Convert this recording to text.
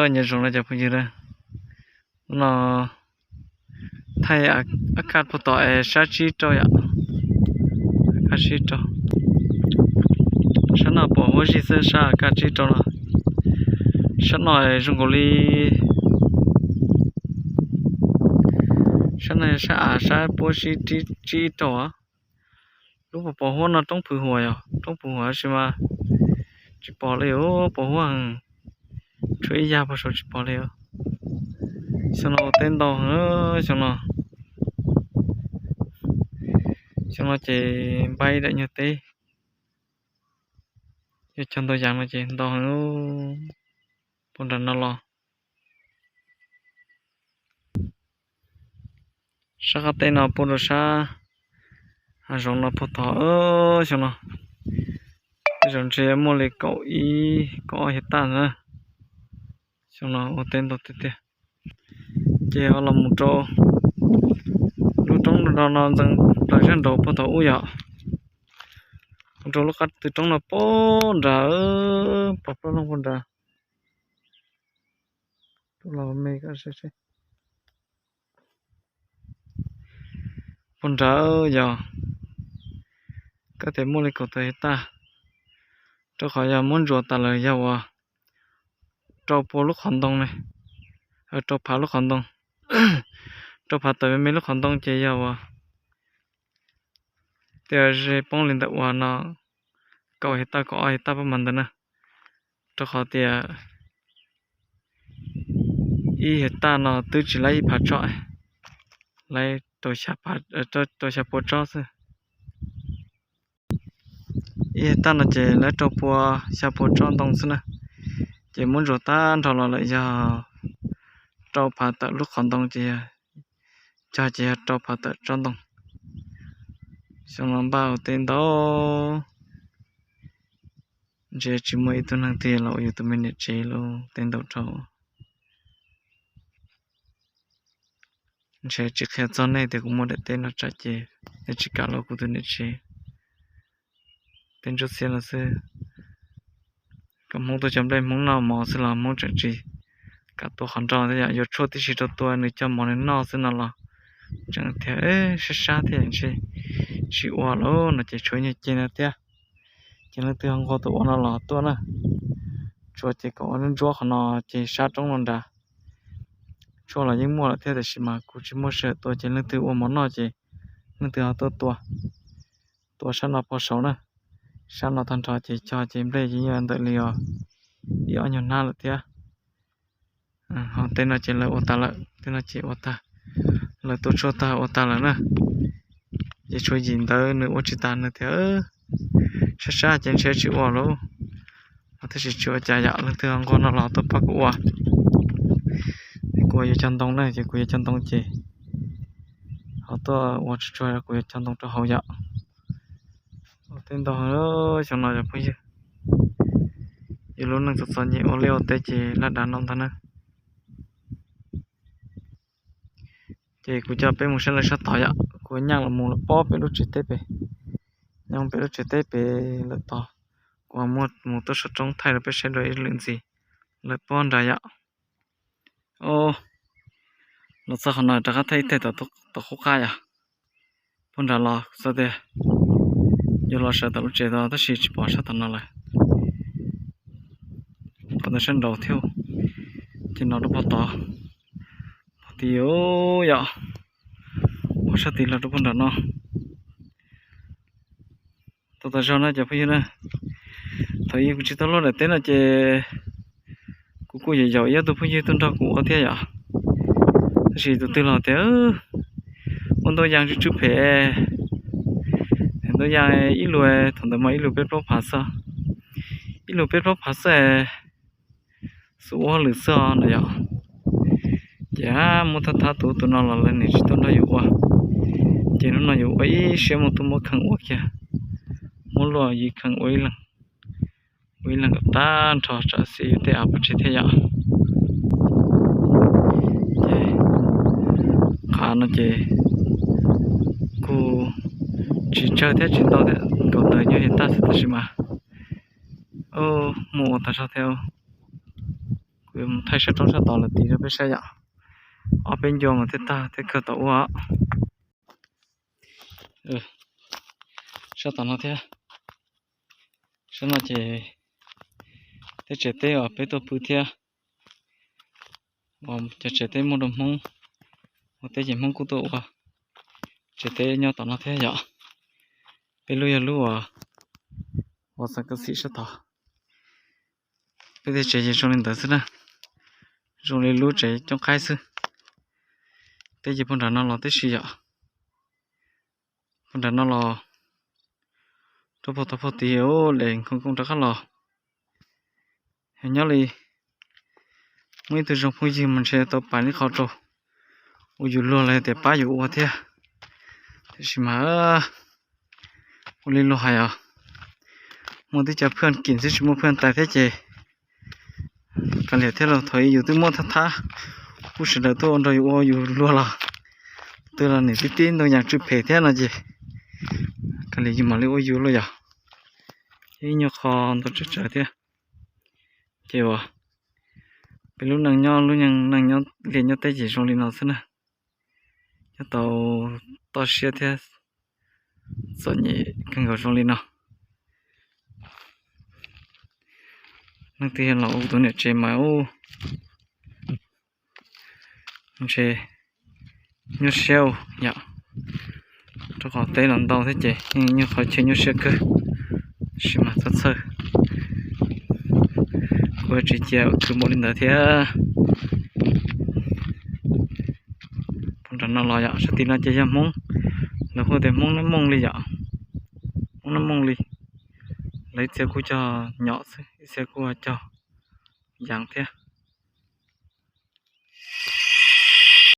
Nyob zoo no cov phooj ywg, hnub no thaij a kaj puag tom es sab tsib rau yom. A kaj tsib rau. Sab no pom huab zig xwb, sab a kaj tsib rau no. Sab no zoo nkaus li, sab no yog sab av, sab puab tsib rau. Lub pos pos huab no roob phwv huam yom, roob phwv huam tab sis mas tsis pom li os, pos huab heev. Tshuav ib yag pog saud tsis pom li os. Xyoo no ua teb ntau heev xyoo no. Xyoo no ces npaj ib daim nyuag teb, yuav cog ntau yam no ces ntau heev puag nram no los. Sab qab teb no puag rau sab hav zoov no puag tod xyoo no. Tej zaum ntshe muaj li kaum ib kaum ob hiav taj na. Xyoo no ua teb ntau tiag tiag. Ces ho los mus rau lub roob no ntxeev plaws zaj nraud puag thaum ub yom. Mus rau lub qab tw roob no puag nrad, pog plaub loog puag nrad. Puag nrad yog, koj tias muaj li kaum tawm hiav taj, rau qhov yog muab ntsuas tas lawm yog uas rau pua lub qhov ntoo ne, rau phav lub qhov ntoo, rau phav tawm me me lub qhov ntoo ces yog uas tias ze poob li ntawm uas no kaum hiav taj kaum ob hiav taj pab mas ntawd na, rau qhov tias ib hiav taj no twb tsis laib ib phav tsob, laib rau xya pua tsob xwb. Ib hiav taj no ces laib rau pua xya pua tsob ntoo xwb na. Ces muab ntsuas tag nrho los lawm yog rau phav tawm lub qhov ntoo ces, cog ces yog rau phav tawm tsob ntoo. Xyoo no npaj ua teb ntau, ntshe tsis muaj ib tug neeg twg los ua yus tus me niam tsev lub teb ntau dhau. Ntshe tsis qhia txog nej tias kuv muaj daim teb no tsam ces nej tsis kam los kuv tus niam tsev. Teb ntsuab xiab no xwb. Kom Hmoob tuaj cog nplej Hmoob noj mov xwb los Hmoob tseem tsis kam tua qhov nrog thiab yom, yuav tshuaj tib si rau tua nws cog mov nws noj xwb no los tseem tias sab sab thiab ntshe tsis ua lawm no ces tshuav nyuag ceg no thiab. Ces leej twg ho nquag tus ua no los tuaj na. Tshuav ces kom ua ntsuab qhov no ces sab roob no nrad. Tshuaj los yeej muaj lawm thiab tab sis mas kuv tsis muaj sij hawm tua ces leej twg ua mov noj ces leej twg ho tuaj tua. Tua sab no pog saud na, sab no tag nrho ces cog ces nplej ces yeej ntawm li os ib ob nyuag hnab lawm thiab. Ho tej no ces lawv ua tag lawm, tej no ces ua tag, lawv tua tshuaj tag ua tag lawm na. Ces tshuav yim ntawd nws ua tsis tag nws tias sab sab ces ntshe tsis ua lawm. Tab sis tsis ua cas yom, leej twg nquag no los tuaj pab kuv ua. Kuv yuav cog ntoo na, ces kuv yuav cog ntoo ces ho tuaj ua tsuag tsuag kuv yuav cog ntoo rau hauv yom. Ua teb ntau heev xyoo no cov phooj ywg. Yus lub neej txom txom nyem ua liaj ua teb ces laj dav no ntag na. Ces kuv coj peb mus saib lawv sab tod yom, kuv nyaaj los mus lawm pob pem lub tsev teb pem, nyob pem lub tsev teb pem lawm tod. Kuv muab mus tuaj saum roob thaij rau peb saib dua ib lwm ntxiv lawm pob nrad yom. Los txog qhov no rov qab thaij ib teg tom qub qab yom. Puag nrad los xav tias yuav los sawv tom lub tsev tod tab sis tsis pom sab tom no lawm. Qhov ntawd sab nraud thiab, ces no rau puag tod, puag tid yom, puag sab tid los rau puag nram no. Tau tas zog na cov phooj ywg na, thaum ub kuv tsis tau luaj daim teb no ces kuv kuj yaum yaum ib ob tug phooj ywg tuaj nrog kuv ua thiab yom. Tab sis tus twg los tias ua ntau yas tsw tsw phem, ntau yas ib lus, thaum ntawd mas ib lus peb plaub phav xwb, ib lus peb plaub phav xwb, xub ua hauj lwm xwb os no yom. Ces muab thab thab tus ub tus no los lawv nim tsis tuaj nrog yus ua. Ces hnub no yus ua ib siab mus tuaj muab kheej ua kiag, muab luaj yim kheej ua ib leeg, ua ib leeg kom tag nrho tsam xiv yus tej av pov tseg thiab yom. Ces qhov no ces kuj tsis tsawg thiab tsis ntau thiab, kaum tawm nyuag hiav tag xwb tab sis mas muaj ua tas zog thiab. Kuv mus thaij sab roob sab tod lawm tiv rau peb saib yom. Ob peb ncua mas thiaj tag thiaj kawg tau ua. Sab tom no thiab, sab no ces tej tsev teb uas peb tuaj pw thiab, cov tsev teb muaj rau Hmoob ua teb ces Hmoob kuj tuaj ua tsev teb nyob tom no thiab yom. Peb lub yog lub uas, uas xeem Kav Xim sab tod. Peb tej tsev ces zoo li ntawd xwb na, zoo li lub tsev coob qaib xwb. Teb ces puag nram no los tib si yom, puag nram no los rau puag tod puag tid, le nkhoos nkhoos rov qab los. Yog nyob li muaj ib tug zoo phooj ywg mas ntshe tau pais li qhov rau ua yus luag los yog tias pab yus ua thiab. Tiam sis mas ua li luag hais os, muaj tib co phaj kim xwb tsis muaj phaj tais thiab ces kav liam thiab los thaum yus twb muab thab thab pub sawv daws tuaj ua nrog yus ua yus luag los twb los nim tib tib ntoo yas tsw phem thiab no ces kav liam yus mam li ua yus luag yom. Ib nyuag qho ntau tsawg tsawg thiab. Ces uas peb lub neej nyob, lub neej nyob liaj nyob teb ces zoo li no xwb na. Nyob tau toj siab thiab txom nyem kawg nkaus zoo li no. Leej twg los ua tus niam tsev mas ub, ntshe nyuaj siab yom, rau qhov teb los ntau thiab ces yeej nyuaj qhov chaw nyuaj siab kawg. Tab sis mas txhob txhawj, kuv tsis cia khwv npaum li ntawd thiab. Puag nram no los yom, sab tim no ces yog Hmoob, lawv hu tias Hmoob Nab Mooj li yom, Hmoob Nab Mooj li. Lawv ib txhia kuj cog nyom xwb, ib txhia kuj cog yees thiab.